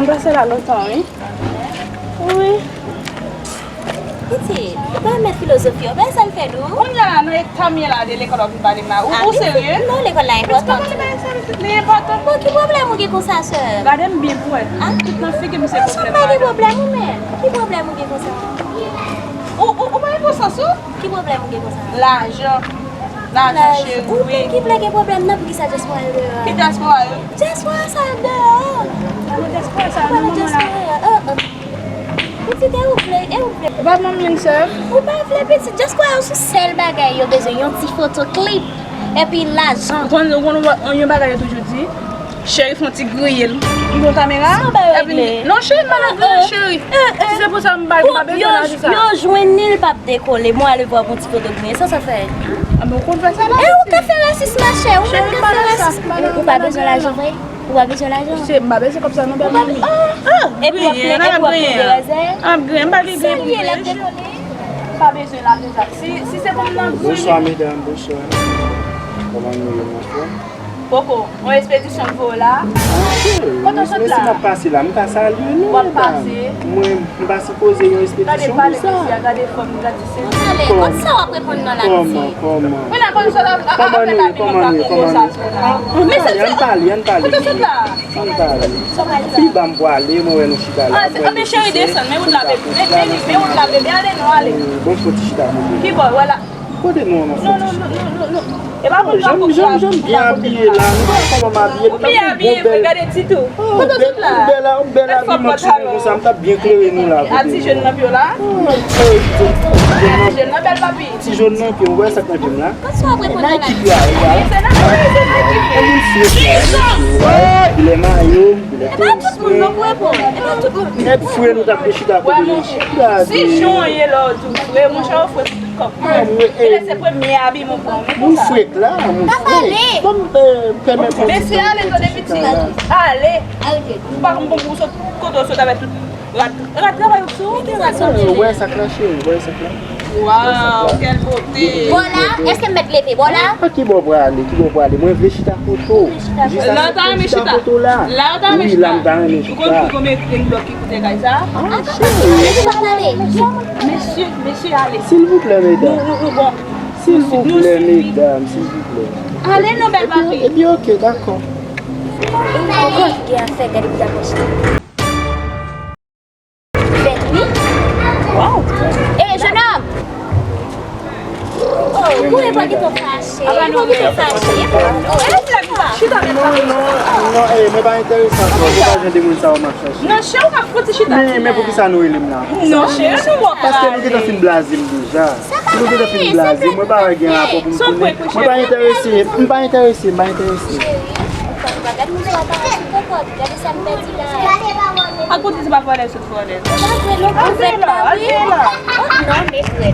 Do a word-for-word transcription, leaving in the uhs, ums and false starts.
M pase la lontan, wi. Wi. Pitit, ou pa mèt filozofi, ou pa sa l fè dou. Kounye a la, nan eta m ye la, de lekòl w ap vin pale m la. Ou, ou serye? Non, lekòl la enpòtan. Pitit, pa pale bagay sa, pitit, li enpòtan. Bon, ki pwoblèm ou gen konsa, sè m? Gade m byen pou wè. Tout nan figi m se pwoblèm, madanm. Ki pwoblèm ou menm? Ki pwoblèm ou gen konsa? Ou, ou, ou pa gen bon sans, ou? Ki pwoblèm ou gen konsa? Lajan. Lajan, cheri. Ou menm ki vle gen pwoblèm nan, poukisa dyaspora yo deyò a? Ki dyaspora yo? Dyaspora sa yo deyò. Dyaspora sa yo nan moman la. Pitit, e ou vle, e ou vle? Ou pa ban m youn, sè m? Ou pa vle, pitit, dyaspora yo sou sèl bagay yo bezwen, yon ti foto klip, epi lajan. Ou konn, ou konn yon bagay yo toujou di? Cheri fè yon ti griye l. M gon kamera. Sa w ba yo regle? Non, cheri, m pa nan griye, cheri. Si se pou sa, m pa, m pa bezwen lajan sa. Yo jwenn li, l p ap dekole. Mwen ale vwa pou ti foto griye. Sa sa fè? A, men ou konn fè sa la. E ou ka fè rasis, machè. Ou menm ka fè rasis. Ou pa bezwen lajan vre? Ou pa bezwen lajan? Se, m pa bezwen kòb sa non, bèl mami. Epi w ap plen, epi w ap plen de rèzè. M ap griyen, m pa gen griyen pou m griyen. Pa bezwen lajan sa. Si, si se pou m nan griyen. Bonswa, medam, bonswa. Kòman nou ye, monchè? Poko, yon espedisyon m voye w la. Kote w sot la? Men si m ap pase la, m ka salye nou, medam. W ap pase? Mwen, m pa sipoze yon espedisyon konsa. Gade pale mesye a, gade fòm, gade se. Kòman, kòman, kòman? Kòman nou ye, kòman nou ye, kòman nou ye? Ann pale, ann pale, ann pale. Pi ba m pwale, mwen wè nou chita la. Anben cheri, desann, men wout la, bebe. Men, men, men wout la, bebe. Ale non, ale. Bon, fò ti chita pou bebe. Ki bò, wè la. Kote nou an, non, non, non, non, non. E pa pou janm, janm byen abiye la. Nou pa wè kòman m abiye, nou ta pou bon bèl. Ou byen abiye vre, gade ti tou. Kote w sot la? Ou bèl, ou bèl abiman timoun konsa, m t ap byen klere nou la. A ti jèn nan pye w la? Ti jèn nan bèl papi. Ti jèn nan pye w, ou wè sa k nan pye m la? Nike ki a, a. Yon moun fre la, mesye, ou wè. Bilè mayo, bilè tenis mwen. Nèg fre nou t ap de chita kote nou. Gade. Si jan w ye la, ou di w fre, monchè, ou fre. Kòb mwen. Ou frèt la, ou frèt. Ban m, eh, pèmèt mwen. Mesye, ale, tande piti. Ale. Ou pa konn pou sot, kote w sot avèk tout rat, rat travay ou sou. Ou wè sa k la, cheri, ou wè sa k la. Waw, kèl bote. Bò la, èske m mèt leve bò la? A ki bò w prale, ki bò w prale? Mwen vle chita kote w. Jis a sèt pou chita kote w la. La w ta renmen chita? Wi, la m ta renmen chita. Ou konn pi gwo mete blòk ki koute kay sa? A, cheri. Mesye, mesye, ale. Silvouplè, medam. Nou, nou, nou, bon. Silvouplè, medam, silvouplè. Ale non, bèl papi. Ebyen, ebyen, oke, dakò. Ankò ki gen afè, gade pou ta pòch li. Vèt, wi. Waw. Ey, jenòm! Oh, ou e pa gentan fache. Ou pa gentan fache. Chita, non, non, non, eh, mwen pa enterese ankò. Se pa jan de moun sa yo m ap chache. Non, chè, ou ka fouti chita. Men, men poukisa nou rele m la? Non, chè, nou wè. Paske nou gentan fin blaze m deja. Si nou gentan fin blaze m, mwen pa wè gen rapò pou m tounen. Mwen pa enterese, m pa enterese, m pa enterese. Cheri, ou pa gade moun sa w ap pase sou kòkòt. Gade sa m pèdi la. Ak ou di se pa vòlè sot vòlè. Se pa vre, non, pa vre, pa vre. Al jere la, al jere la. Oh, non, men frè.